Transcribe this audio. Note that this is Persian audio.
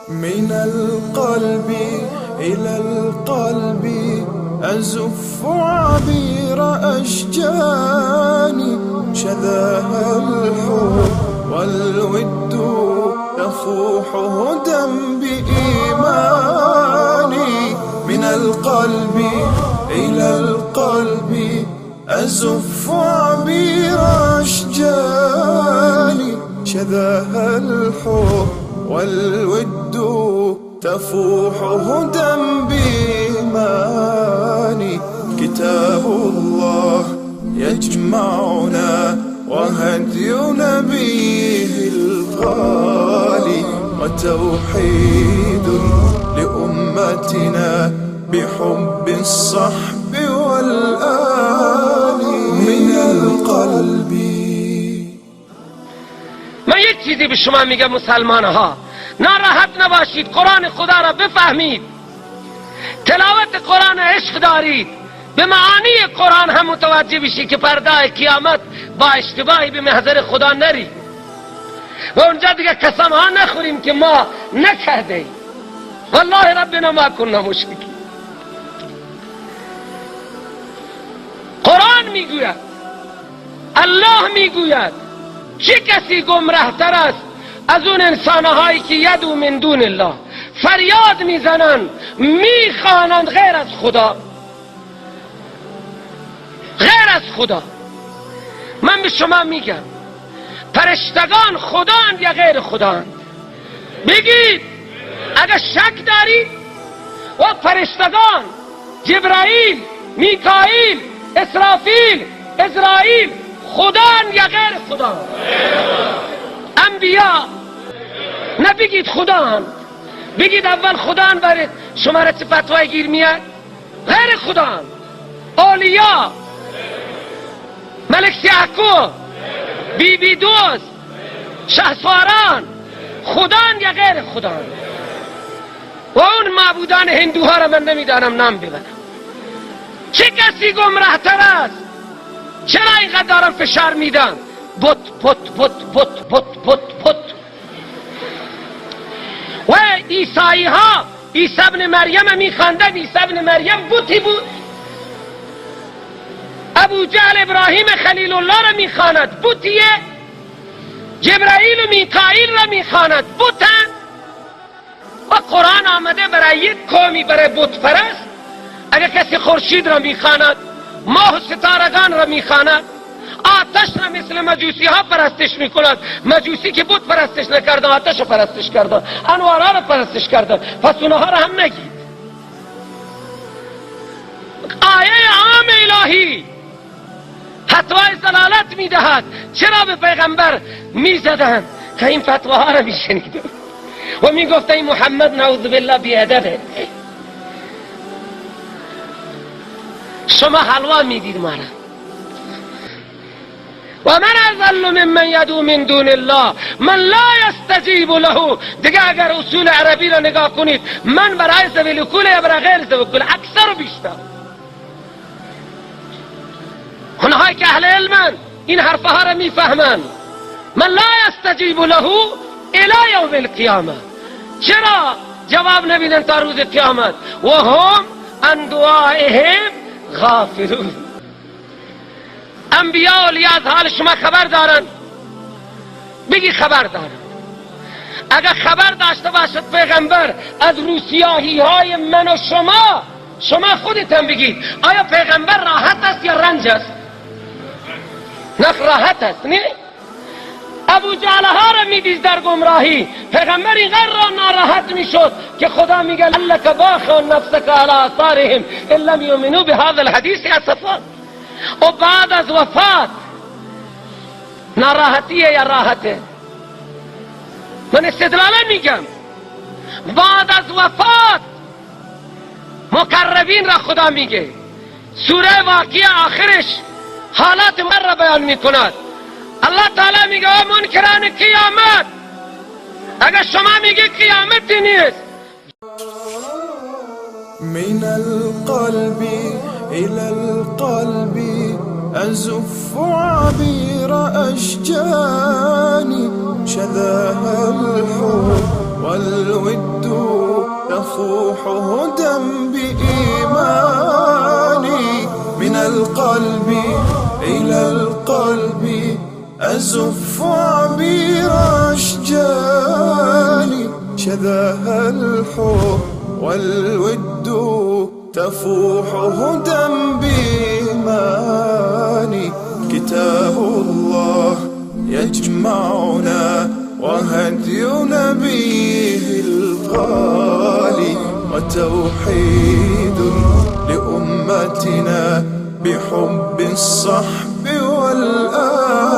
من القلب إلى القلب أزف عبير أشجاني، شذاها الحب والود يفوح هدى بإيماني. من القلب إلى القلب أزف عبير أشجاني، شذاها الحب والود تفوح هدى بإيماني. كتاب الله يجمعنا وهدي نبيه الغالي، وتوحيد لأمتنا بحب الصحب والآل. من القلب. من یک چیزی به شما میگم مسلمان ها، ناراحت نباشید، قرآن خدا را بفهمید، تلاوت قرآن عشق دارید، به معانی قرآن هم متوجه بشید که پردای قیامت با اشتباهی به محضر خدا نرید و اونجا دیگه قسم ها نخوریم که ما نکرده ایم. والله ربنا ما كنا مشرکین. قرآن میگوید، الله میگوید چه کسی گمراه تر است از اون انسانهایی که یدو من دون الله، فریاد میزنند، میخوانند غیر از خدا، غیر از خدا. من به شما میگم فرشتگان خداند یا غیر خداند؟ بگید اگر شک دارید. و فرشتگان جبرائیل، میکائیل، اسرافیل، عزرائیل خداند یا غیر خدا؟ انبیا نه، بگید خداند، بگید اول خداند، برای شما را چه فتوای گیر میاد؟ غیر خداند. اولیا، ملک سیاکو، بی بی دوست، شهسواران خداند یا غیر خداند؟ و اون معبودان هندوها را من نمیدانم نام ببرم. چه کسی گمراه تر است؟ چرا اینقدر دارم فشار میدم؟ بت بت بت بت بت بت بت. و عیسایی ها عیسی ابن مریم میخواندند، عیسی ابن مریم بتی بود. ابو جهل ابراهیم خلیل الله را میخواند، بتیه. جبرائیل و میکائیل را میخواند، بتن. و قرآن آمده برای یک قومی، برای بت پرست. اگر کسی خورشید را میخواند، ماه و ستارگان را میخواند، آتش را مثل مجوسی ها پرستش میکند، مجوسی که بت پرستش نکرده، آتش را پرستش کرده، انوارها را پرستش کرده، پس اونها را هم نگید. آیه عام الهی فتوای ضلالت میدهد. چرا به پیغمبر میزدند که این فتواها را میشنید و میگفت این محمد نعوذ بالله بیادبه؟ شما حلوا میدید ما را. و من اضل ممن یدعو من دون الله من لا یستجیب له. دیگه اگر اصول عربی را نگاه کنید، من برای ذوی العقول یا برای غیر ذوی العقول اکثر و بیشتر اونهایی که اهل علمن این حرفها را میفهمند. من لا یستجیب له الی یوم القیامه. چرا جواب نمیدن تا روز قیامت؟ و هم عن دعائهم غافلون. انبیا و اولیاء از حال شما خبر دارن؟ بگی خبر دارن. اگر خبر داشته باشد پیغمبر از روسیاهی های من و شما، شما خودتان بگید آیا پیغمبر راحت است یا رنج است؟ نه راحت است. نه ابو جهل ها را میدید در گمراهی، پیغمبر اینقدر را ناراحت میشد که خدا میگه لعلک باخع نفسک علی آثارهم ان لم یؤمنوا بهذا الحدیث اسفا. و بعد از وفات ناراحتیه یا راحته؟ من استدلالا میگم بعد از وفات مقربین را خدا میگه. سوره واقعه آخرش حالات من را بیان میکند. الله تعالی میگه او منکران قیامت، اگر شما میگه قیامتی نیست. من القلب إلى القلب أزف عبير أشجاني شذاها الحب. والود تفوح هدى بإيماني. من القلب إلى القلب أزف عبير أشجاني، شذاها الحب والود تفوح هدى بإيماني. كتاب الله يجمعنا وهدي نبيه الغالي، وتوحيد لأمتنا بحب الصحب والآل.